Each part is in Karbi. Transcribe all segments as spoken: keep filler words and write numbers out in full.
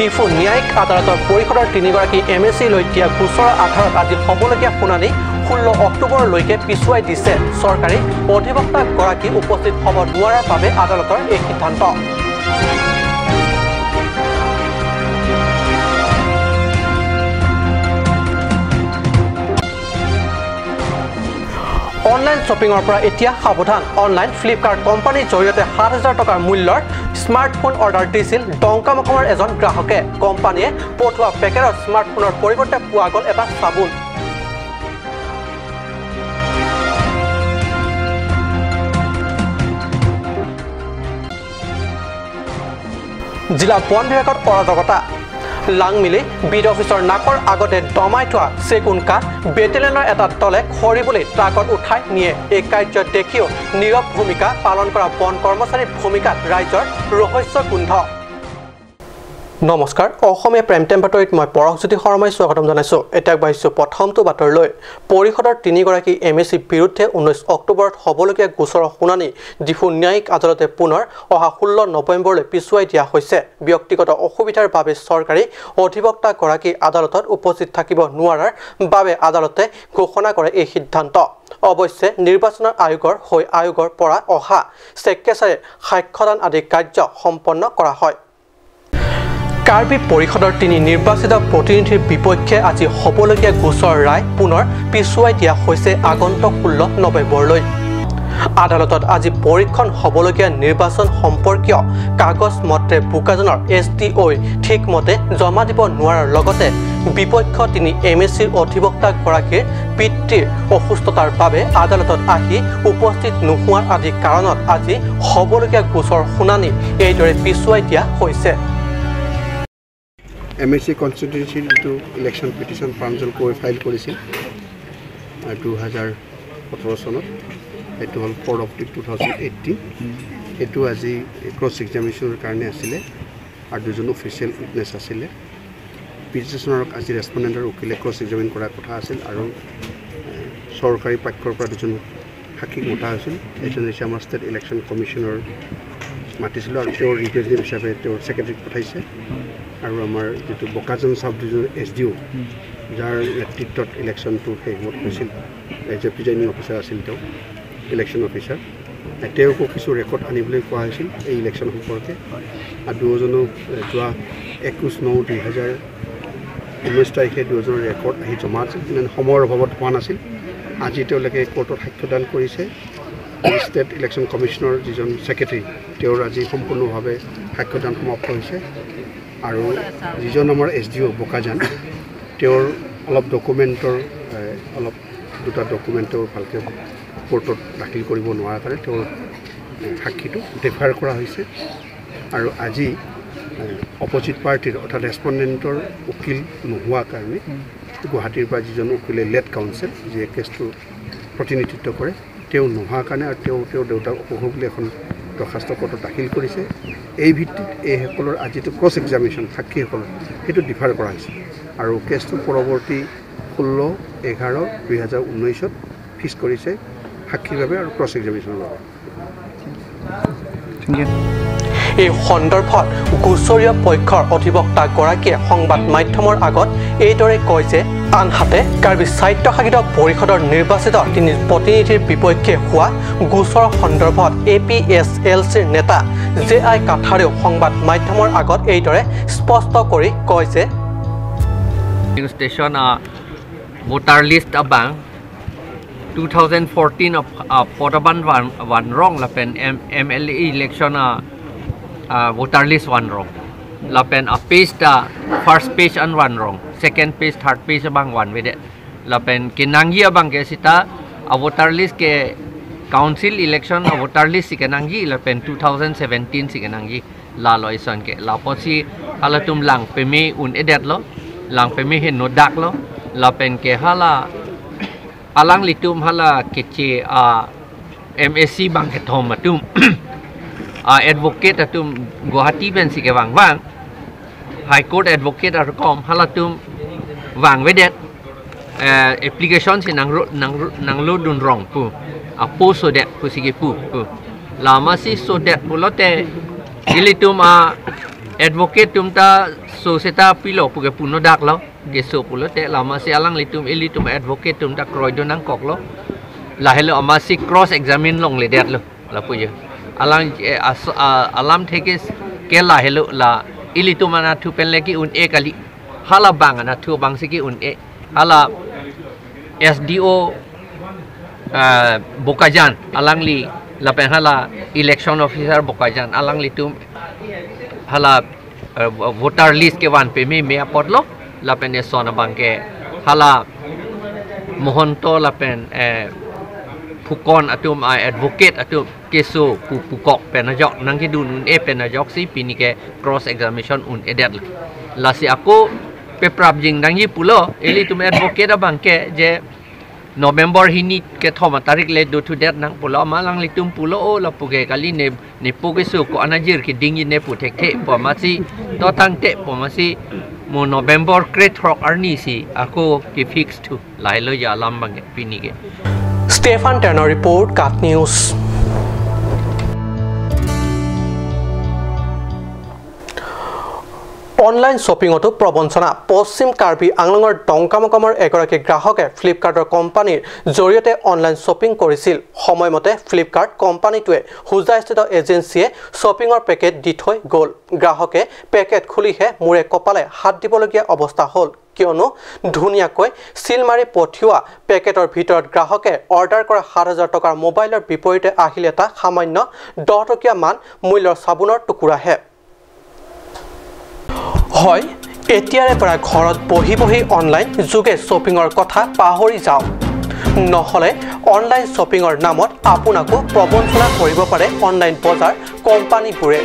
ডিফু ন্যায়িক আদালতৰ পৰিষদৰ তিনিগৰাকী এম এ চি লৈ দিয়া গোচৰৰ আধাৰত আজি হ'বলগীয়া শুনানি ষোল্ল অক্টোবৰলৈকে পিছুৱাই দিছে চৰকাৰী। অধিবক্তাগৰাকী উপস্থিত হ'ব নোৱাৰাৰ বাবে আদালতৰ এই সিদ্ধান্ত। অনলাইন শ্বপিঙৰ পৰা এতিয়া সাৱধান। অনলাইন ফ্লিপকাৰ্ট কোম্পানীৰ জৰিয়তে সাত হাজাৰ টকাৰ মূল্যৰ স্মাৰ্টফোন অৰ্ডাৰ দিছিল ডংকামকমৰ এজন গ্ৰাহকে। কোম্পানীয়ে পঠোৱা পেকেটৰ স্মাৰ্টফোনৰ পৰিৱৰ্তে পোৱা গ'ল এটা চাবোন। জিলা বন বিভাগত অৰাজকতা। লাংমিলি বিট অফিচৰ নাকৰ আগতে দমাই থোৱা চেগুন কাঠ বেটেলিয়নৰ এটা দলে খৰি বুলি ট্ৰাকত উঠাই নিয়ে। এই কাৰ্য দেখিও নীৰৱ ভূমিকা পালন কৰা বন কৰ্মচাৰীৰ ভূমিকাত ৰাইজৰ ৰহস্য কুণ্ড। নমস্কাৰ, অসমীয়া প্ৰাইম টাইম বাতৰিত মই পৰশজ্যোতি শৰ্মাই স্বাগতম জনাইছো। এতিয়া আগবাঢ়িছো প্ৰথমটো বাতৰিলৈ। পৰিষদৰ তিনিগৰাকী এম এ চিৰ বিৰুদ্ধে ঊনৈশ অক্টোবৰত হ'বলগীয়া গোচৰৰ শুনানি ডিফু ন্যায়িক আদালতে পুনৰ অহা ষোল্ল নৱেম্বৰলৈ পিছুৱাই দিয়া হৈছে। ব্যক্তিগত অসুবিধাৰ বাবে চৰকাৰী অধিবক্তাগৰাকী আদালতত উপস্থিত থাকিব নোৱাৰাৰ বাবে আদালতে ঘোষণা কৰে এই সিদ্ধান্ত। অৱশ্যে নিৰ্বাচন আয়োগৰ হৈ আয়োগৰ পৰা অহা চেক্ৰেটাৰীৰ সাক্ষ্যদান আদি কাৰ্য সম্পন্ন কৰা হয়। কাৰ্বি পৰিষদৰ তিনি নিৰ্বাচিত প্ৰতিনিধিৰ বিপক্ষে আজি হ'বলগীয়া গোচৰৰ ৰায় পুনৰ পিছুৱাই দিয়া হৈছে আগন্তুক ষোল্ল নৱেম্বৰলৈ। আদালতত আজি পৰীক্ষণ হ'বলগীয়া নিৰ্বাচন সম্পৰ্কীয় কাগজ মতে বোকাজানৰ এছ ডি অ'ই ঠিকমতে জমা দিব নোৱাৰাৰ লগতে বিপক্ষ তিনি এম এ চিৰ অধিবক্তাগৰাকীৰ পিতৃৰ অসুস্থতাৰ বাবে আদালতত আহি উপস্থিত নোহোৱাৰ আদি কাৰণত আজি হ'বলগীয়া গোচৰ শুনানি এইদৰে পিছুৱাই দিয়া হৈছে। এম এ চি কনষ্টিটুৱেঞ্চিৰ যিটো ইলেকশ্যন পিটিশ্যন প্ৰাঞ্জল গগৈয়ে ফাইল কৰিছিল, আহ, দুহেজাৰ সোতৰ চনত, সেইটো হ'ল four October two thousand eighteen. সেইটো আজি ক্ৰছ এক্সামিনেশ্যনৰ কাৰণে আছিলে আৰু দুজন অফিচিয়েল উইটনেছ আছিলে। পিটিশ্যনাৰক আজি ৰেচপণ্ডেণ্টৰ উকিলে ক্ৰছ এক্সামিন কৰাৰ কথা আছিল আৰু, এ, চৰকাৰী পক্ষৰ পৰা দুজন সাক্ষীক মতা হৈছিল। এজন হৈছে আমাৰ ষ্টেট ইলেকশ্যন কমিশ্যনাৰ মাতিছিলোঁ আৰু তেওঁৰ ৰিপ্ৰেজেণ্টেটিভ হিচাপে তেওঁৰ ছেক্ৰেটাৰীক পঠাইছে আৰু আমাৰ যিটো বোকাজান ছাব ডিভিজনৰ এছ ডি অ', যাৰ নেতৃত্বত ইলেকশ্যনটো সেই সময়ত হৈছিল, এজ এ প্ৰিজাইডিং অফিচাৰ আছিল তেওঁ, ইলেকশ্যন অফিচাৰ। তেওঁকো কিছু ৰেকৰ্ড আনিবলৈ কোৱা হৈছিল এই ইলেকশ্যন সম্পৰ্কে। আৰু দুয়োজনো, এ, যোৱা একৈছ ন দুই হাজাৰ ঊনৈছ তাৰিখে দুয়োজনৰ ৰেকৰ্ড আহি জমা আছিল, কিন্তু সময়ৰ অভাৱত হোৱা নাছিল। আজি তেওঁলোকে কোৰ্টত সাক্ষ্যদান কৰিছে। ষ্টেট ইলেকশ্যন কমিশ্যনৰ যিজন ছেক্ৰেটাৰী, তেওঁৰ আজি সম্পূৰ্ণভাৱে সাক্ষ্যদান সমাপ্ত হৈছে। আৰু যিজন আমাৰ এছ ডি অ' বোকাজান, তেওঁৰ অলপ ডকুমেণ্টৰ, এ, অলপ দুটা ডকুমেণ্ট তেওঁ ভালকৈ কোৰ্টত দাখিল কৰিব নোৱাৰাৰ কাৰণে তেওঁৰ, এ, সাক্ষীটো ডেফাৰ কৰা হৈছে। আৰু আজি, এ, অপজিট পাৰ্টিৰ অৰ্থাৎ ৰেচপণ্ডেণ্টৰ উকিল নোহোৱাৰ কাৰণে গুৱাহাটীৰ পৰা যিজন উকিলে, লেড কাউন্সিল, যিয়ে কেছটো প্ৰতিনিধিত্ব কৰে, তেওঁ নোহোৱাৰ কাৰণে আৰু তেওঁ, তেওঁৰ দেউতাক অসুখ বুলি এখন দৰ্খাস্ত কোৰ্টত দাখিল কৰিছে। এই ভিত্তিত এইসকলৰ আজিতো ক্ৰছ এক্সামিনেশ্যন, সাক্ষীসকলৰ, সেইটো ডিফাৰ কৰা হৈছে আৰু কেছটো পৰৱৰ্তী ষোল্ল এঘাৰ দুই হাজাৰ ঊনৈছত ফিক্স কৰিছে সাক্ষীৰ বাবে আৰু ক্ৰছ এক্সামিনেশ্যনৰ বাবে। এই সন্দৰ্ভত গোচৰীয় পক্ষৰ অধিবক্তাগৰাকীয়ে সংবাদ মাধ্যমৰ আগত এইদৰে কয় যে, আনহাতে কাৰ্বি স্বায়ত্তশাসিত পৰিষদৰ নিৰ্বাচিত তিনি প্ৰতিনিধিৰ বিপক্ষে হোৱা গোচৰ সন্দৰ্ভত এ পি এছ এল চিৰ নেতা জে আই কাথাৰেও সংবাদ মাধ্যমৰ আগত এইদৰে স্পষ্ট কৰি কয় যে, Station, uh, voter list abang two thousand fourteen of, uh, voter ban van, van rong lapen M-, M L A election, uh, uh, voter list van rong. Lapen a page ta first page an van rong, second page, third page abang vanvedet. Lapen kenangji abang ke seta a voter list ke council election a voter list si kenangji lapen two thousand seventeen si kenangji. Lalo ison ke. Lapusi halatum lang peme un-edetlo, lang peme henodak lo, lapen ke hala alanglitum hala keche a M A C bang kethom atum, a advocate atum Guwahati pensi kevang vang, High Court advocate atum halatum vangvedet, eh, application si nanglo, nanglo, nanglo dun rong pu. A post sodet pusi kepu pu. Lamasi sodet pulote ilitum a advocate atum ta so seta pilo puke puno dak lo, keso pulote la amatsi alanglitum ilitum advocate atum ta kroidun nangkoklo. Lahelo amatsi cross examine longledetlo lapu jo. Alang, eh, as-, ah, alamthe ke, ke lahelo la ilitum anatthu pen le ke-un-e kali. Hala bang anatthu bangsi ke-un-e. Hala S D O, ah, Bokajan alangli lapen hala election officer Bokajan alanglitum hala, eh, voter list kevan pememe apotlo, lapen eson abang ke hala Mohanto lapen, eh, Phukan atum a-advocate atum keso pu pukok pen ajok nangkedun un-e pen ajoksi pini ke cross examination un-edetlo. Lasi ako peprap jingdangji pulo, ilitum advocate abang ke je November hini kethom atarik le dothudet nang pulo, amat alanglitum pulo, o lapu ke kali ne, nepo keso ko-an ajir kedingji ne pu thekthe pu amatsi, to tangte pu amatsi mo November krethrok arnisi ako ke-fix thu. Lahelo ja alam abang ke pini ke. Stefan Terno report, KAT News. Online শ্বপিঙতো প্ৰবঞ্চনা। পশ্চিম কাৰ্বি আংলঙৰ ডংকামকমৰ এগৰাকী গ্ৰাহকে ফ্লিপকাৰ্টৰ কোম্পানীৰ জৰিয়তে online shopping কৰিছিল। সময়মতে ফ্লিপকাৰ্ট কোম্পানীটোৱে হোজাইস্থিত এজেঞ্চীয়ে শ্বপিঙৰ পেকেট দি থৈ গ'ল। গ্ৰাহকে পেকেট খুলিহে মূৰে কপালে হাত দিবলগীয়া অৱস্থা হ'ল, কিয়নো ধুনীয়াকৈ চিল মাৰি পঠিওৱা পেকেটৰ ভিতৰত গ্ৰাহকে অৰ্ডাৰ কৰা সাত হাজাৰ টকাৰ মোবাইলৰ বিপৰীতে আহিল এটা সামান্য দহ টকীয়া মান মূল্যৰ চাবোনৰ টুকুৰাহে। হয়, এতিয়াৰে পৰা ঘৰত বহি বহি অনলাইন যোগে শ্বপিঙৰ কথা পাহৰি যাওক, নহ'লে অনলাইন শ্বপিঙৰ নামত আপোনাকো প্ৰবঞ্চনা কৰিব পাৰে অনলাইন বজাৰ কোম্পানীবোৰে।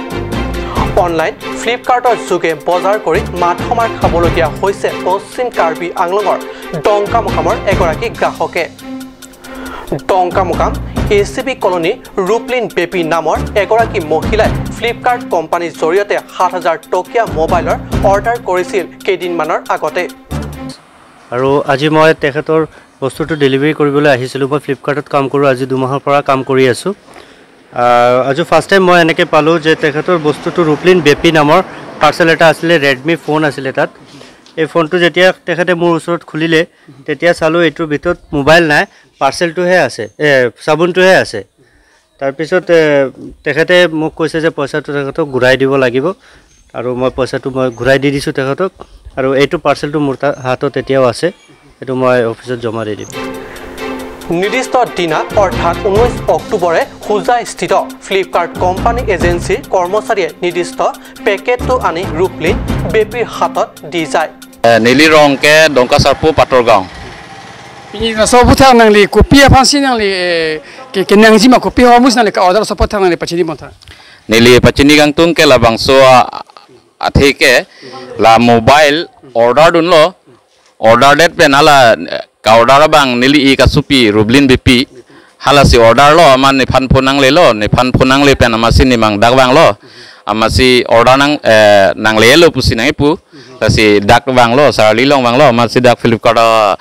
অনলাইন ফ্লিপকাৰ্টৰ যোগে বজাৰ কৰি মাধমাৰ খাবলগীয়া হৈছে পশ্চিম কাৰ্বি আংলঙৰ ডংকামকামৰ এগৰাকী গ্ৰাহকে। ডংকামকাম এ চি বি কলনী ৰূপলিন বেপী নামৰ এগৰাকী মহিলাই ফ্লিপকাৰ্ট কোম্পানীৰ জৰিয়তে সাত হাজাৰ টকীয়া মোবাইলৰ অৰ্ডাৰ কৰিছিল কেইদিনমানৰ আগতে। আৰু আজি মই তেখেতৰ বস্তুটো ডেলিভাৰী কৰিবলৈ আহিছিলোঁ। মই ফ্লিপকাৰ্টত কাম কৰোঁ, আজি দুমাহৰ পৰা কাম কৰি আছোঁ। আহ, আজি ফাৰ্ষ্ট টাইম মই এনেকৈ পালোঁ যে তেখেতৰ বস্তুটো ৰূপলিন বেপী নামৰ পাৰ্চেল এটা আছিলে, ৰেডমি ফোন আছিলে তাত। এই ফোনটো যেতিয়া তেখেতে মোৰ ওচৰত খুলিলে, তেতিয়া চালোঁ এইটোৰ ভিতৰত মোবাইল নাই, পাৰ্চেলটোহে আছে, এ, চাবোনটোহে আছে। তাৰপিছত, এ, তেখেতে মোক কৈছে যে পইচাটো তেখেতক ঘূৰাই দিব লাগিব, আৰু মই পইচাটো মই ঘূৰাই দি দিছোঁ তেখেতক। আৰু এইটো পাৰ্চেলটো মোৰ তা-, হাতত এতিয়াও আছে, এইটো মই অফিচত জমা দি দিম। নিৰ্দিষ্ট দিনা অৰ্থাৎ ঊনৈছ অক্টোবৰে হোজাইস্থিত ফ্লিপকাৰ্ট কোম্পানী এজেঞ্চীৰ কৰ্মচাৰীয়ে নিৰ্দিষ্ট পেকেটটো আনি ৰূপলিন বেপীৰ হাতত দি যায়। Eh, neli rong ke Dongka Sarpo Patorgaon. Pini laso aputhak nangli kopi aphansi nangli, eh, ke, kenangji ma, kopi ahormu si nangli ka-order laso aputhak nangli pachini pontha? Neli pachini kangtung ke labangso a-, athe ke la mobile order dunlo, order det pen hala, eh, ka-order abang neli-i kasopi Rublin Beypi. Halasi order lo, amat nephan phone nanglelo, nephan phone nangle pen amatsi nemang dak vanglo. Amatsi order nang, eh, nanglelo pusi nangkipu. Lasi dak vanglo, Sarli along vanglo, amatsi dak Flipkart, ah,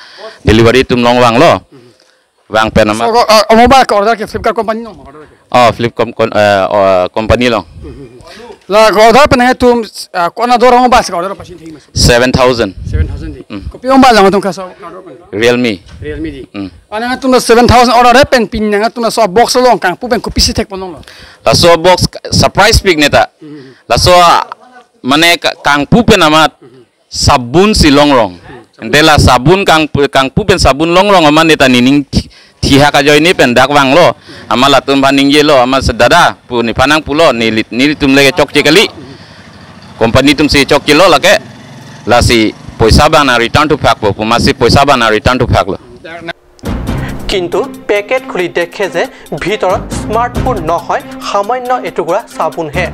delivery atum along vanglo. Vang pen amat. So, uh, mobile ka-order ke Flipkart company along order ke? Oh, Flipkart com-, eh, oh, company along. La ka-order pen nangtum, ah, ko-an ador mobile ka-order pachini thek mas? Seven thousand. Seven thousand di. Mm. Kopi mobile lang atum kaso order pen? Realme. Realme di. Mm. Anang atum seven thousand order pen pini nangtum laso box along kangpu pen kopisi thek ponlonglo? Laso box surprise pick neta. Mm. Laso, ah, mane ka-, kangpu pen amat sabun si longrong. Ante la sabun kangpu, kangpu pen sabun longrong amat neta nening thi-, thihak ajoine pen dak vanglo. Amat latum aphan ningjelo, amat si dada pu nephan nangpulo, neli, nelitum le kechokche kali. Company atum si chokchelo lake. Lasi poisa abang nang return thuphakpo, pu amatsi poisa abang nang return thuphaklo. কিন্তু পেকেট খুলি দেখে যে ভিতৰত স্মাৰ্টফোন নহয়, সামান্য এটুকুৰা চাবোনহে।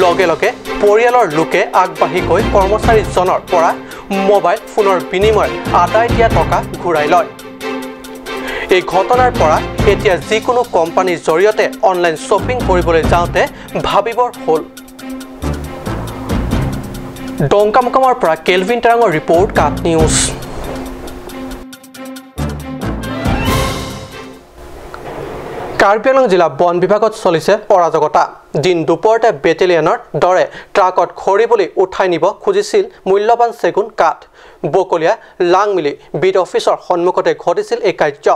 লগে লগে পৰিয়ালৰ লোকে আগবাঢ়ি গৈ কৰ্মচাৰীজনৰ পৰা মোবাইল ফোনৰ বিনিময়ত আদায় দিয়া টকা ঘূৰাই লয়। এই ঘটনাৰ পৰা এতিয়া যিকোনো কোম্পানীৰ জৰিয়তে অনলাইন শ্বপিং কৰিবলৈ যাওঁতে ভাবিবৰ হ'ল। ডংকামকামৰ পৰা কেলভিন তেৰাঙৰ ৰিপৰ্ট, কাট নিউজ। কাৰ্বি আংলং জিলা বন বিভাগত চলিছে অৰাজকতা। দিন দুপৰতে বেটেলিয়নৰ দৰে ট্ৰাকত খৰি বুলি উঠাই নিব খুজিছিল মূল্যৱান চেগুন কাঠ। বকলীয়া লাংমিলি বিট অফিচৰ সন্মুখতে ঘটিছিল এই কাৰ্য।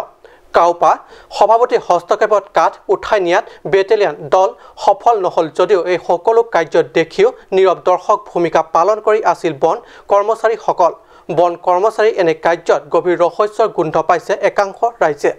কাওপা সভাপতিৰ হস্তক্ষেপত কাঠ উঠাই নিয়াত বেটেলিয়ন দল সফল নহল যদিও এই সকলো কাৰ্য দেখিও নীৰৱ দৰ্শক ভূমিকা পালন কৰি আছিল বন কৰ্মচাৰীসকল। বন কৰ্মচাৰীৰ এনে কাৰ্যত গভীৰ ৰহস্যৰ গোন্ধ পাইছে একাংশ ৰাইজে।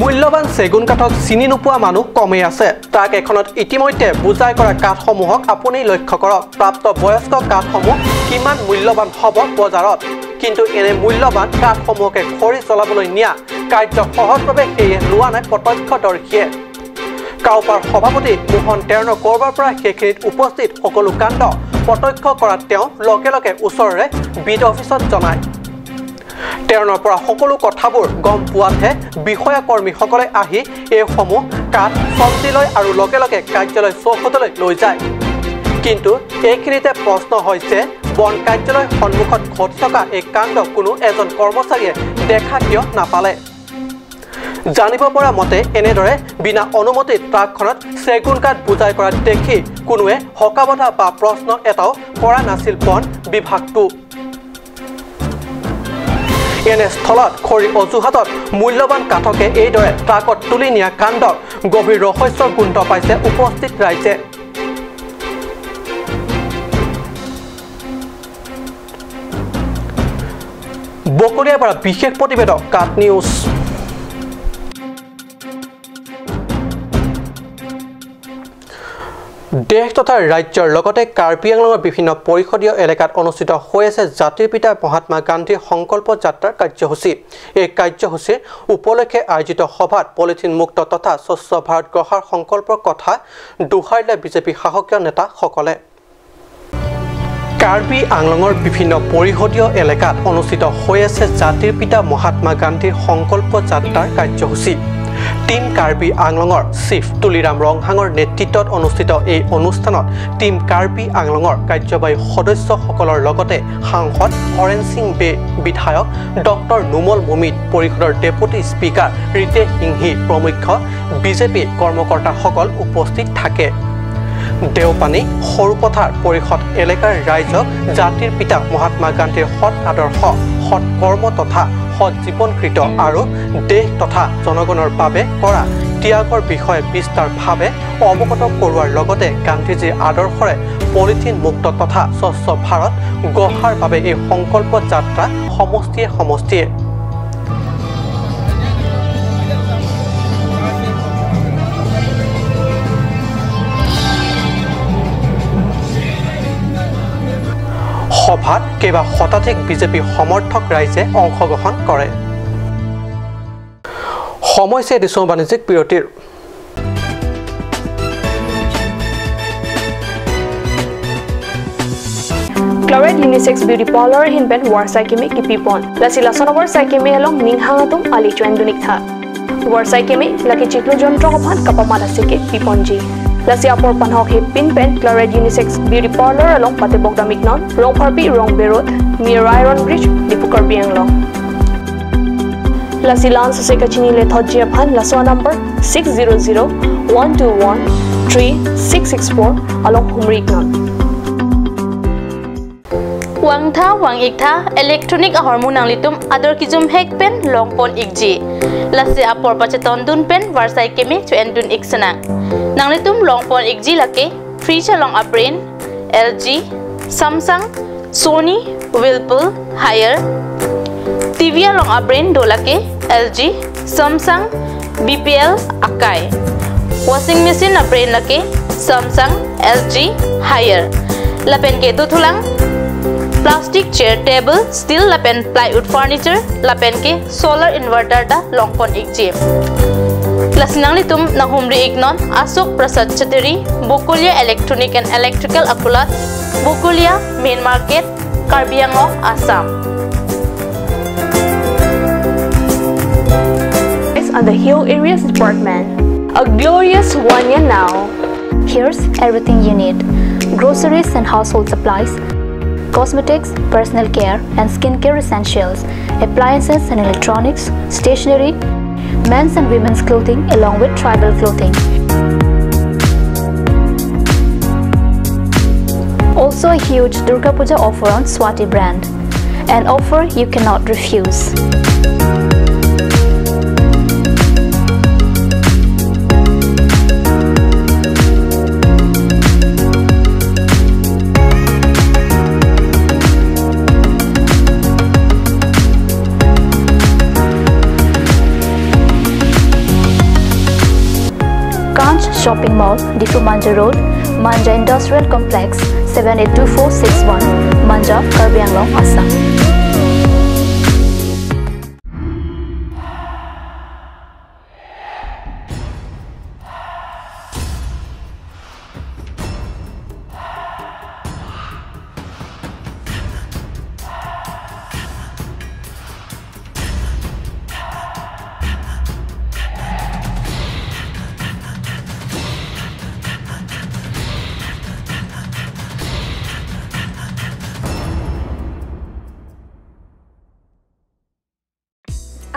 মূল্যৱান চেগুন কাঠক চিনি নোপোৱা মানুহ কমেই আছে। ট্ৰাক এখনত ইতিমধ্যে বোজাই কৰা কাঠসমূহক আপুনি লক্ষ্য কৰক। প্ৰাপ্তবয়স্ক কাঠসমূহ কিমান মূল্যৱান হ'ব বজাৰত, কিন্তু এনে মূল্যৱান কাঠসমূহকে খৰি চলাবলৈ নিয়া কাৰ্য সহজভাৱে সেয়ে লোৱা নাই প্ৰত্যক্ষদৰ্শীয়ে। কাওপাৰ সভাপতি মোহন টেৰ্ণ ক'ৰবাৰ পৰা সেইখিনিত উপস্থিত সকলো কাণ্ড প্ৰত্যক্ষ কৰাত তেওঁ লগে লগে ওচৰৰে বিট অফিচত জনায়। টেৰ্ণৰ পৰা সকলো কথাবোৰ গম পোৱাতহে বিষয়া কৰ্মীসকলে আহি এইসমূহ কাঠ চম্জি লয় আৰু লগে লগে কাৰ্যালয় চৌহদলৈ লৈ যায়। কিন্তু এইখিনিতে প্ৰশ্ন হৈছে, বন কাৰ্যালয় সন্মুখত ঘটি থকা এই কাণ্ড কোনো এজন কৰ্মচাৰীয়ে দেখা কিয় নাপালে? জানিব পৰা মতে, এনেদৰে বিনা অনুমতিত ট্ৰাকখনত চেগুন কাঠ বোজাই কৰা দেখি কোনোৱে হকাবধা বা প্ৰশ্ন এটাও কৰা নাছিল বন বিভাগটো। এনে স্থলত খৰিৰ অজুহাতত মূল্যৱান কাঠকে এইদৰে ট্ৰাকত তুলি নিয়া কাণ্ডত গভীৰ ৰহস্যৰ গোন্ধ পাইছে উপস্থিত ৰাইজে। বকলীয়াৰ পৰা বিশেষ প্ৰতিবেদক কাট নিউজ। দেশ তথা ৰাজ্যৰ লগতে কাৰ্বি আংলঙৰ বিভিন্ন পৰিষদীয় এলেকাত অনুষ্ঠিত হৈ আছে জাতিৰ পিতা মহাত্মা গান্ধীৰ সংকল্প যাত্ৰাৰ কাৰ্যসূচী। এই কাৰ্যসূচীৰ উপলক্ষে আয়োজিত সভাত পলিথিন মুক্ত তথা স্বচ্ছ ভাৰত গঢ়াৰ সংকল্পৰ কথা দোহাৰিলে বিজেপি শাসকীয় নেতাসকলে। কাৰ্বি আংলঙৰ বিভিন্ন পৰিষদীয় এলেকাত অনুষ্ঠিত হৈ আছে জাতিৰ পিতা মহাত্মা গান্ধীৰ সংকল্প যাত্ৰাৰ কাৰ্যসূচী। টিম কাৰ্বি আংলঙৰ চিফ তুলিৰাম ৰংহাঙৰ নেতৃত্বত অনুষ্ঠিত এই অনুষ্ঠানত টিম কাৰ্বি আংলঙৰ কাৰ্যবাহী সদস্যসকলৰ লগতে সাংসদ হৰেণ সিং বে, বিধায়ক ডক্টৰ নুমল মমিন, পৰিষদৰ ডেপুটি স্পীকাৰ ৰিতেশ সিংহী প্ৰমুখ্য বিজেপি কৰ্মকৰ্তাসকল উপস্থিত থাকে। দেওপানী সৰুপথাৰ পৰিষদ এলেকাৰ ৰাইজক জাতিৰ পিতা মহাত্মা গান্ধীৰ সৎ আদৰ্শ, সৎ কৰ্ম তথা সৎ জীৱনকৃত আৰু দেশ তথা জনগণৰ বাবে কৰা ত্যাগৰ বিষয়ে বিস্তাৰভাৱে অৱগত কৰোৱাৰ লগতে গান্ধীজীৰ আদৰ্শৰে পলিথিন মুক্ত তথা স্বচ্ছ ভাৰত গঢ়াৰ বাবে এই সংকল্প যাত্ৰা সমষ্টিয়ে সমষ্টিয়ে। সভাত কেইবা শতাধিক বিজেপি সমৰ্থক ৰাইজে অংশগ্ৰহণ কৰে। সময় চাই দিছো বাণিজ্যিক বিৰতিৰ। Clarette Unisex Beauty Parlor ahin pen varsai keme kipipon. Lasi lason avarsai keme along ning hang atum ali choendun iktha. Varsai keme lake chiklo jontro aphan kapamat aseke piponji. Lasi apor panhok he pin pen Clarette Unisex Beauty Parlor along patebok dam iknon, Rongpharpi Rongbe Road, near Iron Bridge, Diphu, Karbi Anglong. Lasi la-an sose kachini lethotji aphan laso number six zero zero one two one three six six four along humri iknon. Vangtha vang-iktha electronic ahormu nanglitum ador kejum hek pen longpon ikji. Lasi apor pachetondun pen varsai keme choendun ik senang. Nanglitum longpon ikji lake fridge along a-brand L G, Samsung, Sony, Whirlpool, Haier. T V along a-brand do lake L G, Samsung, B P L, Akai. Washing machine a-brand lake Samsung, L G, Haier. Lapen ke dothulang plastic chair, table, steel lapen plywood furniture, lapen ke solar inverter ta longpon ikji. Lasi nanglitum nanghumri iknon Ashok Prasad Chattery, Bokolia Electronic and Electrical Akulat, Bokolia Main Market, Karbi Anglong, Assam. Is on the Hill Areas Department. A glorious one year now. Here's everything you need: groceries and household supplies, cosmetics, personal care and skincare essentials, appliances and electronics, stationery, men's and women's clothing along with tribal clothing. Also a huge Durga Puja offer on Swati brand. An offer you cannot refuse. Kanch Shopping Mall, Diphu Manja Road, Manja Industrial Complex, seven eight two four six one, Manja, Karbi Anglong, Assam.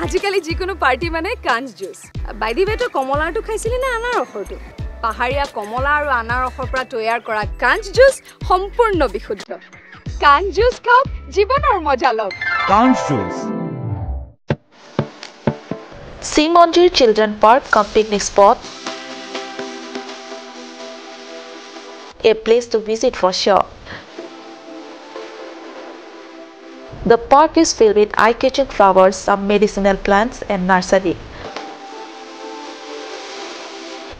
আজিকালি যিকোনো পাৰ্টি মানে কাঞ্চ juice. By the ৱে, তই কমলাৰটো খাইছিলি নে আনাৰসৰটো? পাহাৰীয়া কমলা আৰু আনাৰসৰ পৰা তৈয়াৰ কৰা কাঞ্চ জুচ সম্পূৰ্ণ বিশুদ্ধ। কাঞ্চ জুচ খাওক, জীৱনৰ মজা লওক। Kanch Juice. Singmonjir Children Park cum picnic spot. A place to visit for sure. The park is filled with eye-catching flowers, some medicinal plants, and nursery.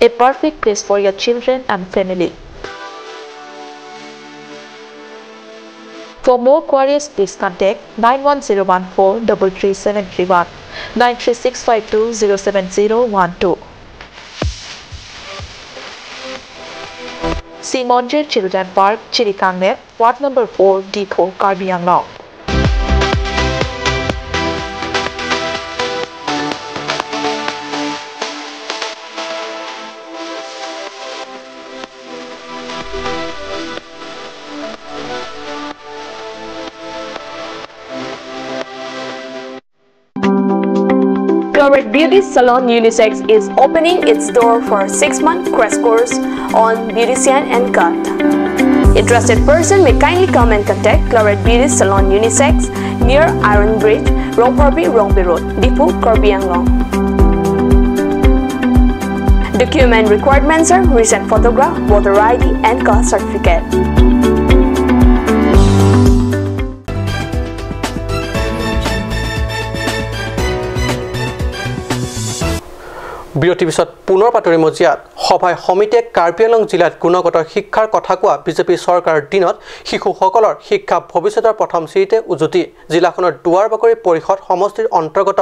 A perfect place for your children and family. For more queries, please contact nine one zero one four double three seven three one, nine three six five two zero seven zero one two. Singmonjir Children Park, Chirikangnet, Ward number four, Diphu, Karbi Anglong. Claret Beauty Salon Unisex is opening its door for a six-month crash course on beautician and cut. Interested person may kindly come and contact Claret Beauty Salon Unisex near Iron Bridge, Rongphorbi, Rongpi Road, Diphu, Karbi Anglong. Document requirements are recent photograph, voter I D and caste certificate. বিৰতিৰ পিছত পুনৰ বাতৰি মজিয়াত। সভাই সমিতিয়ে কাৰ্বি আংলং জিলাত গুণগত শিক্ষাৰ কথা কোৱা বিজেপি চৰকাৰৰ দিনত শিশুসকলৰ শিক্ষা ভৱিষ্যতৰ প্ৰথম চিৰিতে উজুতি। জিলাখনৰ দুৱাৰবাকৰি পৰিষদ সমষ্টিৰ অন্তৰ্গত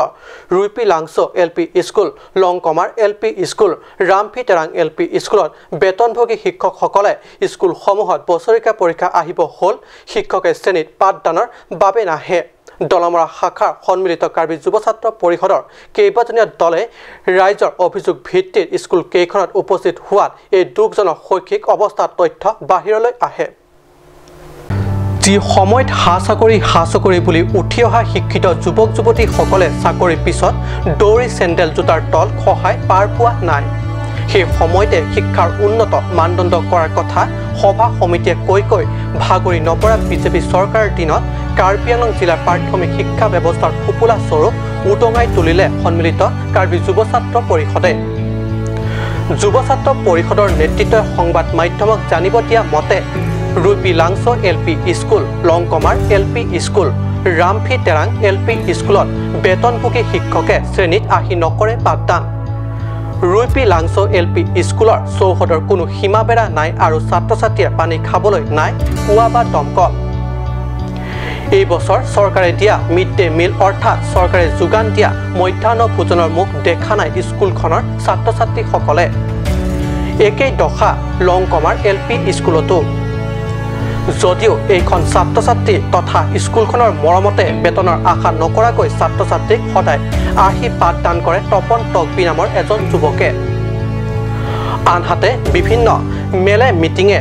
ৰূপী লাংচ' এল পি স্কুল, লংকমাৰ এল পি স্কুল, ৰামফি তেৰাং এল পি স্কুলত বেতনভোগী শিক্ষকসকলে স্কুলসমূহত বছৰেকীয়া পৰীক্ষা আহিব হ'ল, শিক্ষকে শ্ৰেণীত পাঠদানৰ বাবে নাহে। দলমৰা শাখাৰ সন্মিলিত কাৰ্বি যুৱ ছাত্ৰ পৰিষদৰ কেইবাজনীয়া দলে ৰাইজৰ অভিযোগ ভিত্তিত স্কুলকেইখনত উপস্থিত হোৱাত এই দুখজনক শৈক্ষিক অৱস্থাৰ তথ্য বাহিৰলৈ আহে। যি সময়ত হা চাকৰি, হা চাকৰি বুলি উঠি অহা শিক্ষিত যুৱক যুৱতীসকলে চাকৰিৰ পিছত দৌৰি চেণ্ডেল জোতাৰ তল খহাই পাৰ পোৱা নাই, সেই সময়তে শিক্ষাৰ উন্নত মানদণ্ড কৰাৰ কথা সভা সমিতিয়ে কৈ কৈ ভাগৰি নপৰা বিজেপি চৰকাৰৰ দিনত কাৰ্বি আংলং জিলাৰ প্ৰাথমিক শিক্ষা ব্যৱস্থাৰ ফোপোলা স্বৰূপ উদঙাই তুলিলে সন্মিলিত কাৰ্বি যুৱ ছাত্ৰ পৰিষদে। যুৱ ছাত্ৰ পৰিষদৰ নেতৃত্বই সংবাদ মাধ্যমক জানিব দিয়া মতে, ৰূপী লাংচ' এল পি স্কুল, লংকমাৰ এল পি স্কুল, ৰামফি তেৰাং এল পি স্কুলত বেতনভোগী শিক্ষকে শ্ৰেণীত আহি নকৰে পাঠদান। ৰূপী লাংচ' এল পি স্কুলৰ চৌহদৰ কোনো সীমাবেৰা নাই আৰু ছাত্ৰ ছাত্ৰীয়ে পানী খাবলৈ নাই কুঁৱা বা দমকল। এই বছৰ চৰকাৰে দিয়া মিড ডে মিল অৰ্থাৎ চৰকাৰে যোগান দিয়া মধ্যাহ্ন ভোজনৰ মুখ দেখা নাই স্কুলখনৰ ছাত্ৰ ছাত্ৰীসকলে। একেই দশা লংকমাৰ এল পি স্কুলতো। যদিও এইখন ছাত্ৰ ছাত্ৰী তথা স্কুলখনৰ মৰমতে বেতনৰ আশা নকৰাকৈ ছাত্ৰ ছাত্ৰীক সদায় আহি পাঠদান কৰে তপন তকবি নামৰ এজন যুৱকে। আনহাতে বিভিন্ন মেলে মিটিঙে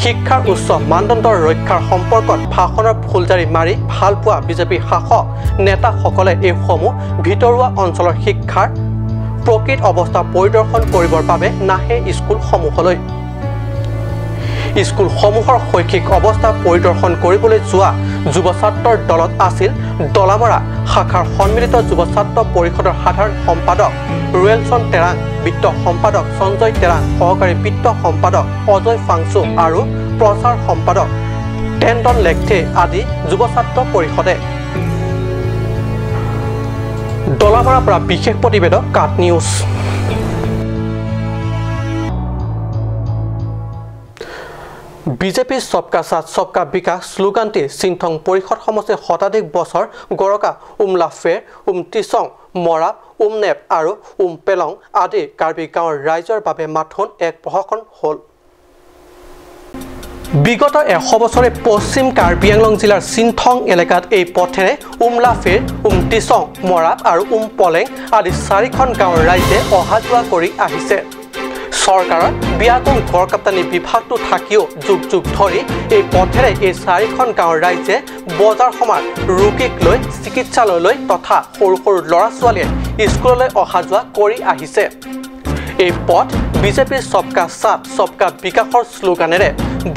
শিক্ষাৰ উচ্চ মানদণ্ড ৰক্ষাৰ সম্পৰ্কত ভাষণৰ ফুলজাৰি মাৰি ভালপোৱা বিজেপি শাসক নেতাসকলে এইসমূহ ভিতৰুৱা অঞ্চলৰ শিক্ষাৰ প্ৰকৃত অৱস্থা পৰিদৰ্শন কৰিবৰ বাবে নাহে স্কুলসমূহলৈ। স্কুলসমূহৰ শৈক্ষিক অৱস্থা পৰিদৰ্শন কৰিবলৈ যোৱা যুৱ ছাত্ৰৰ দলত আছিল ডলামৰা শাখাৰ সন্মিলিত যুৱ ছাত্ৰ পৰিষদৰ সাধাৰণ সম্পাদক ৰুৱেলছন তেৰাং, বিত্ত সম্পাদক সঞ্জয় তেৰাং, সহকাৰী বিত্ত সম্পাদক অজয় ফাংচু আৰু প্ৰচাৰ সম্পাদক টেণ্ডন লেকথে আদি যুৱ ছাত্ৰ পৰিষদে। ডলামৰাৰ পৰা বিশেষ প্ৰতিবেদক কাট নিউজ। বিজেপিৰ সবকা সাথ সবকা বিকাশ শ্লোগানটি সিংথং পৰিষদ সমষ্টিৰ শতাধিক বছৰ গৰকা উমলাফেৰ, উমটিচং, মৰাপ, উমনেপ আৰু উমপেলং আদি কাৰ্বি গাঁৱৰ ৰাইজৰ বাবে মাথোন এক প্ৰহসন হ'ল। বিগত এশ বছৰে পশ্চিম কাৰ্বি আংলং জিলাৰ সিংথং এলেকাত এই পথেৰে উমলাফেৰ, উমটিচং, মৰাপ আৰু উমপলেং আদি চাৰিখন গাঁৱৰ ৰাইজে অহা যোৱা কৰি আহিছে। চৰকাৰৰ বিয়াগোং গড়কাপ্তানি বিভাগটো থাকিও যুগ যুগ ধৰি এই পথেৰে এই চাৰিখন গাঁৱৰ ৰাইজে বজাৰ সমাৰ ৰোগীক লৈ চিকিৎসালয়লৈ তথা সৰু সৰু ল'ৰা ছোৱালীয়ে স্কুললৈ অহা যোৱা কৰি আহিছে। এই পথ বিজেপিৰ সবকা সাথ সবকা বিকাশৰ শ্লোগানেৰে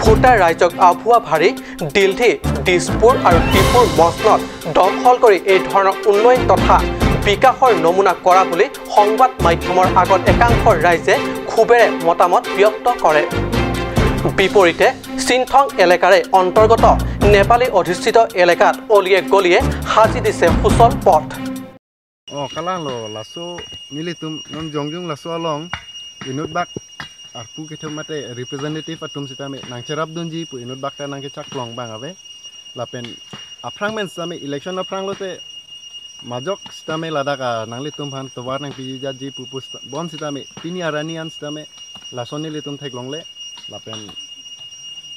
ভোটাৰ ৰাইজক আভুৱা ভাৰি দিল্লী, দিছপুৰ আৰু ডিফুৰ মচনদ দখল কৰি এই ধৰণৰ উন্নয়ন তথা বিকাশৰ নমুনা কৰা বুলি সংবাদ মাধ্যমৰ আগত একাংশ ৰাইজে ক্ষোভেৰে মতামত ব্যক্ত কৰে। বিপৰীতে সিংথং এলেকাৰে অন্তৰ্গত নেপালী অধিষ্ঠিত এলেকাত অলিয়ে গলিয়ে সাজি দিছে সুচল পথ। Oh, kalang lo, laso nelitum non jongjung laso along inut bak arpu kethom mate representative atum sitame nangcherapdunji pu inut bak ta nangkechak long bang ave. Lapen aphrang men sitame election aphrang lote majok sitame ladak a nanglitum aphan tovar nangpiji jatji pu pu sita-, bon sitame pini arni an sitame lason nelitum theklongle. Lapen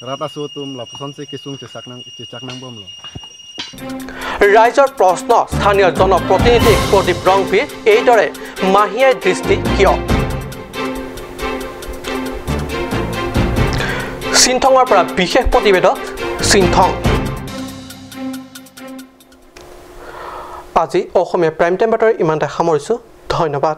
rat aso atum lapuson si kesung chechak nang, chechak nangbomlo. ৰাইজৰ প্ৰশ্ন, স্থানীয় জনপ্ৰতিনিধি প্ৰদীপ ৰংবীৰ এইদৰে মাহিয়াৰ দৃষ্টি কিয়? সিংথঙৰ পৰা বিশেষ প্ৰতিবেদক সিংথং। আজি অসমীয়া প্ৰাইম টাইম বাতৰি ইমানতে সামৰিছো। ধন্যবাদ।